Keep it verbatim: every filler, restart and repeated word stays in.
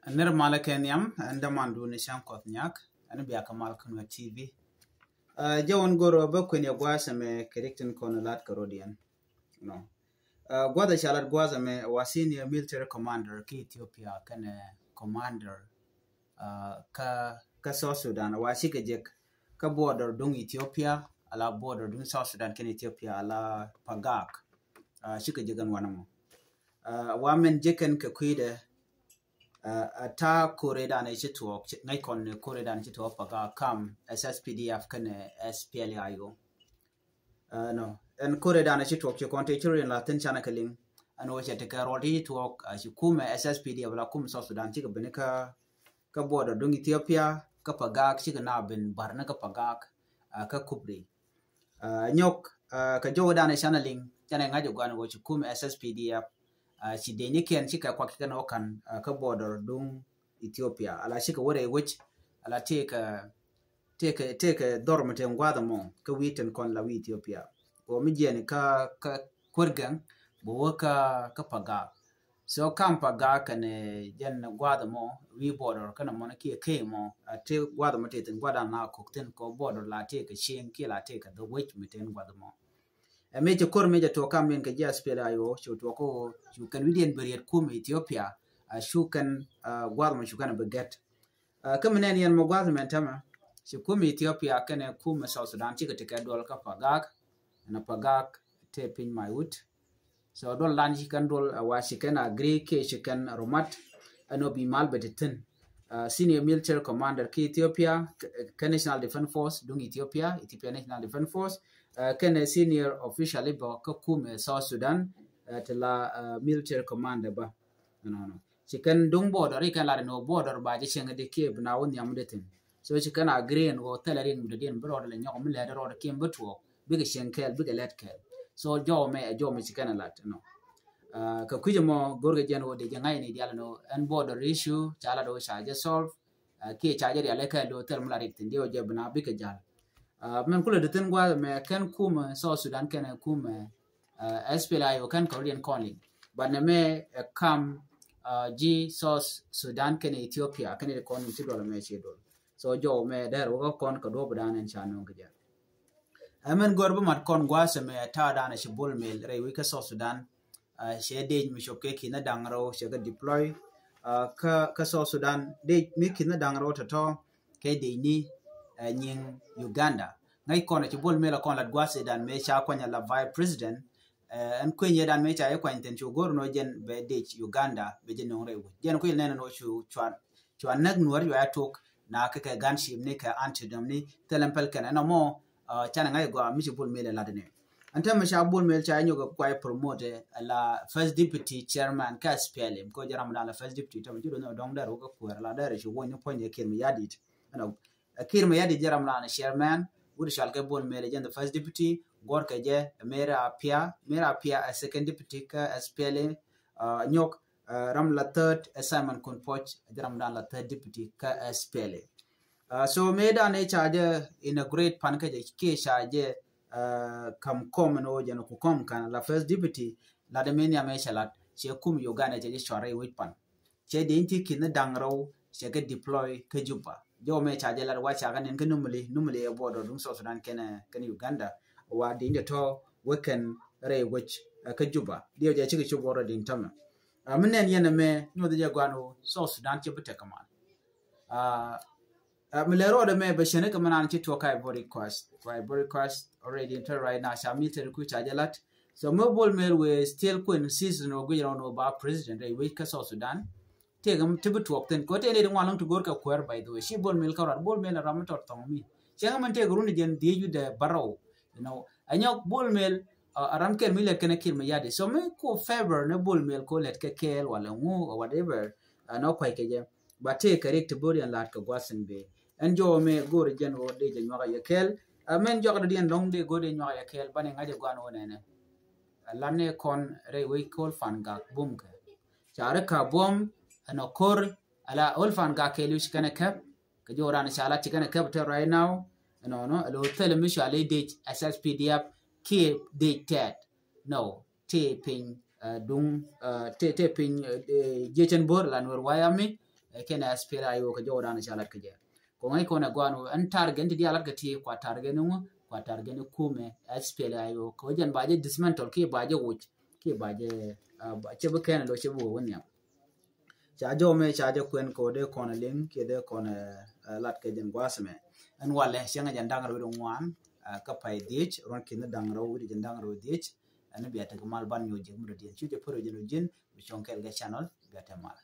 Nir malä kɛ nhiam, ɛn dämandu ni cäŋ Kuɔth Nyak, ɛn bia kɛ mal kä Nuer T V. Jɛ wun goro bä kuɛn yɛ gua̱a̱th ɛmɛ kɛ rik tin kɔn lat kɛ rot yɛn. Gua̱a̱th ɛ ca lat gua̱a̱th ɛmɛ wa senior military commander kä Ethiopia kɛnɛ commander kä South Sudan wa cikɛ jek kä border duŋ Ethiopia ala border duŋ South Sudan kɛnɛ Ethiopia ala Pagak. Cikɛ jek ɛn wanɛ mɔ. Wa mɛn jek ɛn kɛ kui̱dɛ a ta̱a̱ kore danɛ ci tuɔɔk ŋäc kɔn ni kore danɛ ci tuɔɔk Pagak kam S S P D F kɛnɛ S P L A I O. Ɛn kore danɛ ci tuɔɔk ci kɔn te ci rin la thin canɛ kɛ liŋ. Ɛn wä cɛ tekɛ ruɔl ti ci tuɔɔk a ci kumɛ S S P D F la kum South Sudan cikɛ bini kä kä border duŋ Ethiopia kä Pagak cikɛ na ben bar ni kä Pagak kä Kubri. Nyɔk kɛ jɔw danɛ canɛ liŋ canɛ ŋa̱c ɛ guan wä ci kumɛ S S P D F ci deni kɛn cikɛ kuak kɛn wä kan kä border duŋ Ethiopia ala cikɛ wä rɛy wec ala tëëkɛ tëëkɛ tëëkɛ dhɔr mi ten gua̱a̱th ɛmɔ kä wi̱i̱ ten kɔn la wi̱i̱ Ethiopia. Kɛ wä mi jiɛni kä kä kuer gɛŋ bɛ wä kä kä Pagak. So kam Pagak kɛnɛ jɛn gua̱a̱th ɛmɔ wi̱i̱ border kɛnɛ mɔnɛ kiɛ key mɔ a te gua̱a̱th ɛmɔ te thin gua̱a̱th dan la kok thin kɛ border la tëëkɛ cieŋ kiɛ la tëëkɛ dhɔ wec mi ten gua̱a̱th ɛmɔ. Ɛ mëë ci kor mëë jɛ tuɔk kam min kɛ ji̱ S P L A I O cu tuɔk kä cu kɛn wi̱diɛn bɛ riet kum Ethiopia a cu kɛn gua̱a̱th mɔ cu kɛn bɛ gɛt. Kä mi nɛn yɛn mɔ gua̱a̱th mɛn tämɛ ci kum Ethiopia kɛnɛ kum South Sudan cikɛ ti kɛ duɔl kä Pagak. Ɛn Pagak te piny my wood. So duɔl dan ci kɛn duɔl a wa ci kɛn agree kiɛ ci kɛn rumat. Ɛn ɔ bi mal bɛ ti thin. Senior military commander ki Ethiopia kɛ National Defense Force duŋ Ethiopia, Ethiopia National Defense Force. Kɛnɛ senior official ibɔ kä kum South Sudan ti la military commander ba. Ci kɛn duŋ border i kɛn lat ni wä border ba jɛ cieŋ di kiɛ bi na wä nhiam di thin. So ci kɛn agree ni wä thɛlɛ riŋ mi dɔ̱diɛn bi rɔɔdɛ lɛ nyɔk mi lɛt rɔɔdɛ kiɛ bi tuɔɔk bikɛ cieŋ kɛɛl bikɛ lɛt kɛɛl. So jɔw mɛ ɛ jɔw mɛ ci kɛn ɛ lat nɔ. Kɛ kui̱c ɛmɔ go̱rkɛ jɛn wä di jɛ ŋa̱c ni dial ni wä ɛn border issue ca lat wä ca jɛ solve. Kiɛ ca jɛ rial ɛ kɛɛl di wä thɛl mi la rik thin di wä jɛ bi na bikɛ jal. Mɛn kulɛ di thin gua̱a̱th mɛ kɛn kumɛ South Sudan kɛn kumɛ S P L A I O kɛn kɛ rɔ̱diɛn kɔn liŋ. But nɛ mɛ ɛ kam ji̱ South Sudan kɛn Ethiopia kɛn ɛ kɔn liŋ ci duɔl mɛ ci duɔl. So jɔw mɛ dɛr wä kä kɔn kɛ duɔp dan ɛn ca nöŋ kɛ jɛ. Ɛmɛn gör bi mat kɔn gua̱a̱th mɛ ta̱a̱ dan ɛ ci Bol Mel rɛy wi̱c kä South Sudan. Cɛ dec mi cop kɛ ki̱n da̱ŋ rɛw cɛ kɛ deploy kä South Sudan dec mi ki̱n da̱ŋ rɛw tɔ̱tɔ̱ kɛ dec ni nyiŋ Uganda. Ŋäc kɔn ci Bol Mel kɔn lat gua̱a̱th dan mëë ca kuany la vice president. Ɛn kueny yɛ dan mëë ca yɛ kuany thin cu go̱r nɔ jɛn bɛ dec Uganda bɛ jɛ no̱ŋ rɛy wi̱c jɛn kui̱ nɛn nɔ cu cuan cua näk nuɔr cua yɛ tok na kɛ kɛ gunship ni kɛ antidom ni thilɛm pɛl kɛn ɛn ɔmɔ. Canɛ ŋa̱c gɔaa mi ci Bol Mel ɛ lat ni. Ɛn tɛmɛ ca Bol Mel ca nyɔk kuay promote la first deputy chairman kä S P L M ko jɛ ram dan la first deputy tɛmɛ ci do ni dɔŋ dɛr wä kä kuɛɛr la dɛr ci wony ni puɔny ɛ Kiir Mayardit. Ɛn ɛ Kiir Mayardit jɛ ram dan chairman wut cal kɛ Bol Mel jɛ the first deputy gɔr kɛ jɛ Mary Apia Mary Apia ɛ second deputy kä S P L M. Nyɔk ram la third ɛ Simon Kunpoch jɛ ram dan la third deputy kä S P L M. So mëë dan ɛ ca jɛ inaugurate pan kä jɛ kiɛ ca jɛ kam kɔm ɛn ɣöö jɛn ku kɔm kan la first deputy lat ɛ mëë nhiam ɛ cɛ lat cɛ kum Uganda cɛ jɛ cuarɛ i̱ wec pan. Cɛ dieny ti ki̱n ni da̱ŋ rɛw cɛ kɛ deploy kä Juba. Jɔw mɛ ca jɛ lat wa ca kɛ nin kä Numuli Numuli ɛ border duŋ South Sudan kɛnɛ kɛnɛ Uganda. Wa dieny jɛ tɔ wekɛn rɛy wec kä Juba diɛ jɛ cikɛ cop wä rɔ dieny tämɛ. Mi nɛn yɛn ɛmɛ nyuɔth jɛ guan ɣöö South Sudan cɛ bi tek kɛ mal. Mi lɛ rɔɔdɛ mɛ bɛ cɛn ikɛ mi naan ci tuɔk ka Ivory Coast. Ka Ivory Coast already in right now ca military ku ca jɛ lat. So mi Bol Mel wee still kuɛn season wä guic rɔɔn wä ba president rɛy wec kä South Sudan. Tëëk ti bi tuɔk thin kɛ tëëk ni di ŋuan lɔŋ ti go̱o̱r kɛ kuɛɛr by the way ci Bol Mel kä ruat Bol Mel ram mi tɔt thɔŋ mi cɛŋ min tëëk run jɛn dhiec wi̱dɛ bärɔw. You know, anyɔk Bol Mel a ram kɛl mi lɛt kɛn a Kiir Mayardit. So mi ku favor ni Bol Mel ko lɛt kɛ kɛɛl wala ŋu whatever. Nɔ kuay kɛ jɛ. Ba tëë kɛ rik ti bo̱o̱r yɛn la̱t kɛ gua̱thin bee. Ɛn jɔwä mëë go̱o̱r jɛn ɣöö dee jɛ nyuak a yɛ kɛɛl. Ɛ mɛn jɔak dɔ̱diɛn lɔ̱ŋ dee go̱o̱r dee nyuak a yɛ kɛɛl banɛ ŋa̱c ɛ gua̱n ɣöö nɛnɛ. Ɛ la̱t ni kɔn rɛy wec ko̱l Pan Gak bum kɛ. Ca ri ka buɔ̱m ɛn ɔ ko̱r ala ɣöl Pan Gak kɛɛl wi̱c kɛn ɛ kɛp. Kɛ jɔw ran ca lat ci kɛn ɛ kɛp tɛ right now. Ɛnɔnɔ ɛ lo̱ thilɛ mi cɔal i̱ dec S S P D F kiɛ dec tɛɛt. No. Tëë piny duŋ tëë tëë piny jiecɛn bo̱r la Nuer White Army. kɛn S P L A I O kɛ jɔwdan ca lat kɛ jɛ. Kɔŋ ɛ kɔn ɛ gɔan wä ɛn target ti diaal lat kɛ ti kua target ni ŋu kua target ni kumɛ S P L A I O kɛ wä jɛn ba jɛ dismantle ki ba jɛ wuc ki ba jɛ cɛ bi kɛn lo cɛ bi wä wä nhiam. Ca jɔw mɛ ca jɛ kuɛn kɛ wä dee kɔn ɛ liŋ kiɛ dee kɔn ɛ lat kɛ jɛn gua̱a̱th mɛ. Ɛn walɛ cäŋ ɛ jɛn da̱ŋ rɛw di ŋuan kä pay dhiec ruɔn ki̱n da̱ŋ rɛw wi̱cdɛ jɛn da̱ŋ rɛw dhiec. Ɛn bia tek mal ban nyuɔ ji̱ mi dɔ̱diɛn cu jɛ pär jɛn ji̱n bi cɔŋ kɛl kɛ channel bia te mal.